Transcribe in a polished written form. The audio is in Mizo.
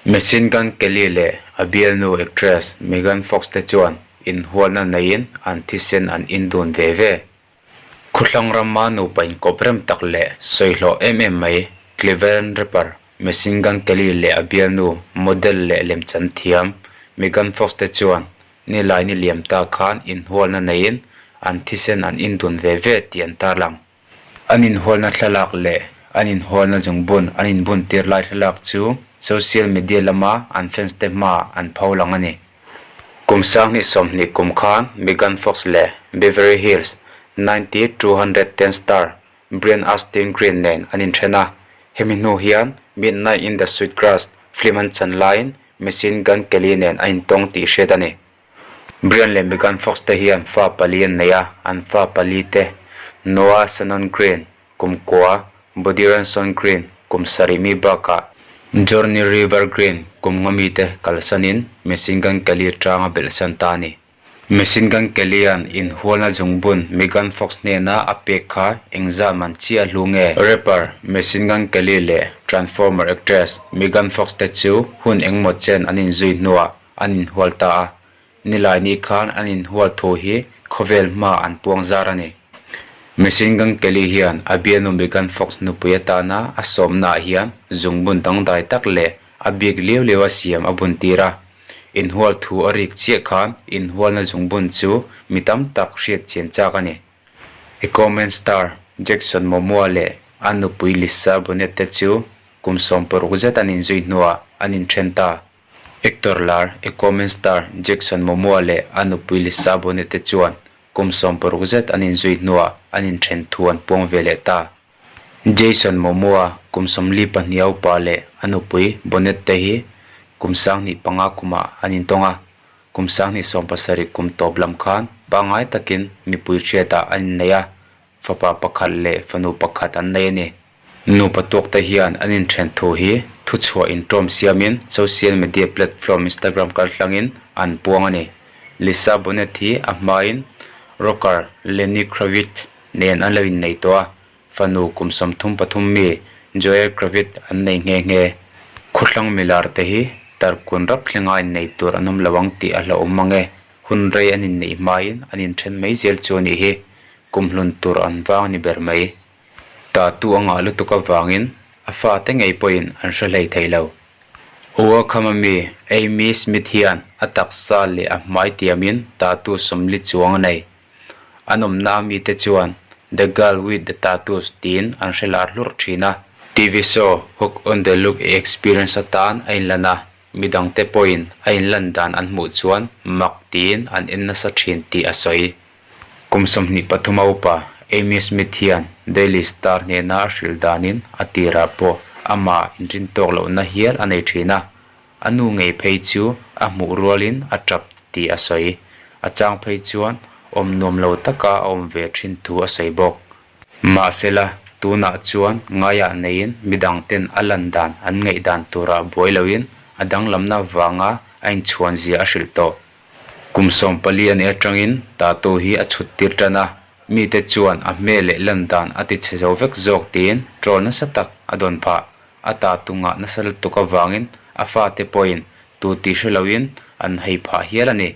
Machine Gun Kelly leh a bialnu actress Megan Fox te chuan inhualna neiin an thisen an indun ve ve. Khawthlang rama nupa inkawp rem tak leh sawi hlawh em em mai Cleveland rapper Machine Gun Kelly leh a bialnu model leh lemchan thiam Megan Fox te chuan nilai ni liam ta khan inhualna neiin an thisen an indun ve ve tih an tarlang. An inhualna thlalak leh an inhualna zungbun an inbun tir lai thlalak chu social media lama an fans te hmaah an pho lang a ni. Kum sanghnih 20 kum khan Megan Fox leh Beverly Hills 90210 star Brian Austin Green nen an inthen a, hemi hnu hian Midnight in the Sweetgrass film an chan laiin Machine Gun Kelly nen a intawng tih hriat a ni. Brian leh Megan Fox te hian fa pali an nei a, an fa pali te Noah Shannon Green, kum kua, Bodhi Ranson Green, kum sarih mi bakah Journey River Green, kum nga mi te kalsanin Machine Gun Kelly tanga belhsan ta a ni. Machine Gun Kelly-a'n inhualna zungbun Megan Fox hnena a pek kha engzat man chiah hlu nge? Rapper Machine Gun Kelly leh Transformer actress Megan Fox te chu hun engmaw chen an inzui hnuah an inhual ta a, Nilaini khan an inhual thu hi khawvel hma an puang zar a ni. Machine Gun Kelly hian a bialnu Megan Fox nupui atana a sawmnaah hian zungbun dangdai tak leh a bik liau liau a siam a bun tir a. Inhual thu a rik chiah khan inhualna zungbun chu mi tam tak hriat chian chak a ni. Aquaman star Jackson Momoa leh a nupui Lisa Bonet te chu kum 60 zet an inzui hnuah an inthen ta. Actor lar Aquaman star Jackson Momoa leh a nupui Lisa Bonet te chuan kum 60 zet an inzui hnuah an inthen thu an puang ve leh ta. Jason Momoa kum 42 a upa leh a nupui Bonet te hi kum 2005 kumah an intawng a, kum 2017 kum tawp lam khan pangngai takin mipui hriatah an innei a, fapa pakhat leh fanu pakhat an nei a ni. Nupa tuak te hian an inthen thu hi thuchhuah intawm siamin social media platform Instagram kaltlangin an puang a ni. Lisa Bonet hi a hmain rocker Lenny Kravitz nen an lo innei tawh a, fanu kum 33 mi Joel Kravitz an nei nghe nghe. Khawthlang milar te hi tarkun rap thlenga innei tur an awm lo ang tih a hlauhawm mang e. Hun rei an inneih hmain an inthen mai zel chu a nih hi. Kumhlun tur an vang a ni ber mai. Tattoo a ngah lutuk avangin a fate ngei pawhin an hre hlei thei lo. Oakham-a mi Amy Smith hian a taksa leh a hmai tiamin tattoo 40 chuang a nei. An awmna a mite chuan The Girl with the Tattoos tiin an hre lar hlur thin a. TV show Hook on the Look i experience atan a inlan a, midangte pawhin a inlan dan an hmuh chuan mak tiin an en nasa thin tih a sawi. Kum 23 a upa Amy Smith hian Daily Star hnena a hrilh danin a tirah pawh amah inrin tawk lohna hial a nei thin a, a nu ngei phei chu a hmuh rualin a tap tih a sawi. A chang phei chuan awm nuam lo taka a awm ve thin thu a sawi bawk. Mahsela, tunah chuan ngaiah neiin midangten a lan dan an ngaihdan turah buai loin a danglamna vanga a inchhuan zia a hrilh tawh. Kum 14 a nih atangin tattoo hi a chhut tir tan a, mite chuan a hmel leh lan dan a ti chhe zo vek zawk tiin troll nasa tak a dawn phah. A tattoo ngah nasa lutuk avangin a fate pawhin tu tih hre loin an hei phah hial a ni.